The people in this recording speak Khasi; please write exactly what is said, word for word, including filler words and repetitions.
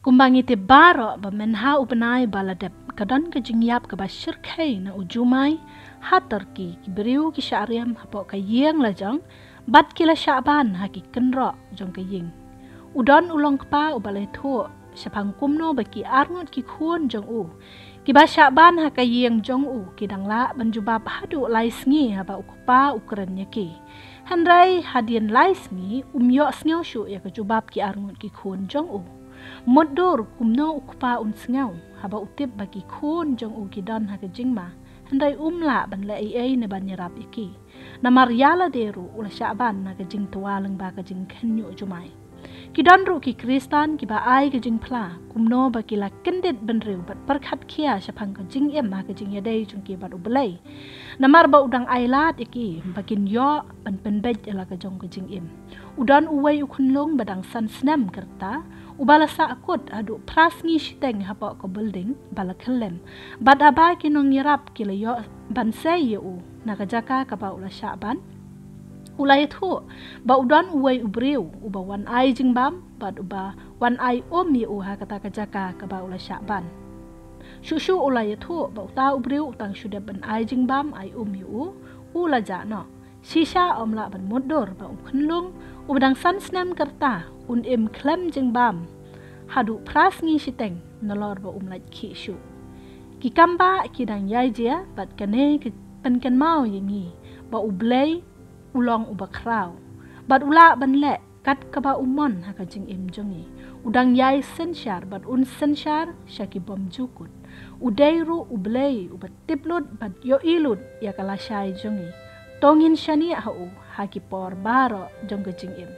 Kumba ngi tip baroh ba mynha u bnai ba la dep ka don ka jingïap kaba shyrkhei na u jumai ha Turkey, ki briew ki shah riam hapoh ka ïing lajong bad ki la shah ban ha ki kynroh jong ka ïing. U don u long kpa uba la ïathuh shaphang kumno ba ki arngut ki khun jong u kiba shah ban ha ka ïing jong u ki dang lah ban jubab haduh lai sngi haba u kpa u kren ïa ki. Hynrei hadien lai sngi um ïohsngew shuh ïa ka jubab ki arngut ki khun jong u. Mutdur kumno u kpa un sngew haba u tip ba ki khun jong u ki don ha ka jingma, hynrei um lah ban leh ei ei ne ban ïarap ïa ki. Namar ïa lade ruh u la shah ban na ka jingtwa lyngba ka jingkhynñiuh jumai. Ki don ruh ki Khristan kiba ai ka jingphla kumno ba ki la kyndit bynriew bad pyrkhat khia shaphang ka jingim ha ka jingïadei jong ki bad U Blei. Namar ba u dang ai lad ïa ki ba kin ïoh ban pynbeit ïa la ka jong ka jingim. U don uwei u khunlung ba dang san snem ka rta uba la sah kut haduh phra sngi shiteng hapoh ka building ba la khyllem. Bad haba ki nongïarap ki la ïoh ban sei ïa u na ka jaka kaba u la shah ban, u la ïathuh ba u don uwei u briew uba wan ai jingbam bad uba wan ai um ïa u ha kata ka jaka kaba u la shah ban. Shuh shuh u la ïathuh ba uta u briew u tang shu dep ban ai jingbam ai um ïa u, u la jah noh. Shisha um lah ban mutdur ba u khunlung uba dang san snem ka rta un im khlem jingbam haduh phra sngi shiteng nalor ba um lait khih shuh. Ki kam ba ki dang ïai jia bad kane ka pynkynmaw ïa ngi ba U Blei u long uba khraw bad u lah ban leh kat kaba u mon ha ka jingim jong ngi. U dang ïai synshar bad un synshar sha ki bym ju kut. U dei ruh U Blei uba tip lut bad ïohi lut ïa ka lashai jong ngi. To ngin shaniah ha u ha ki por baroh jong ka jingim.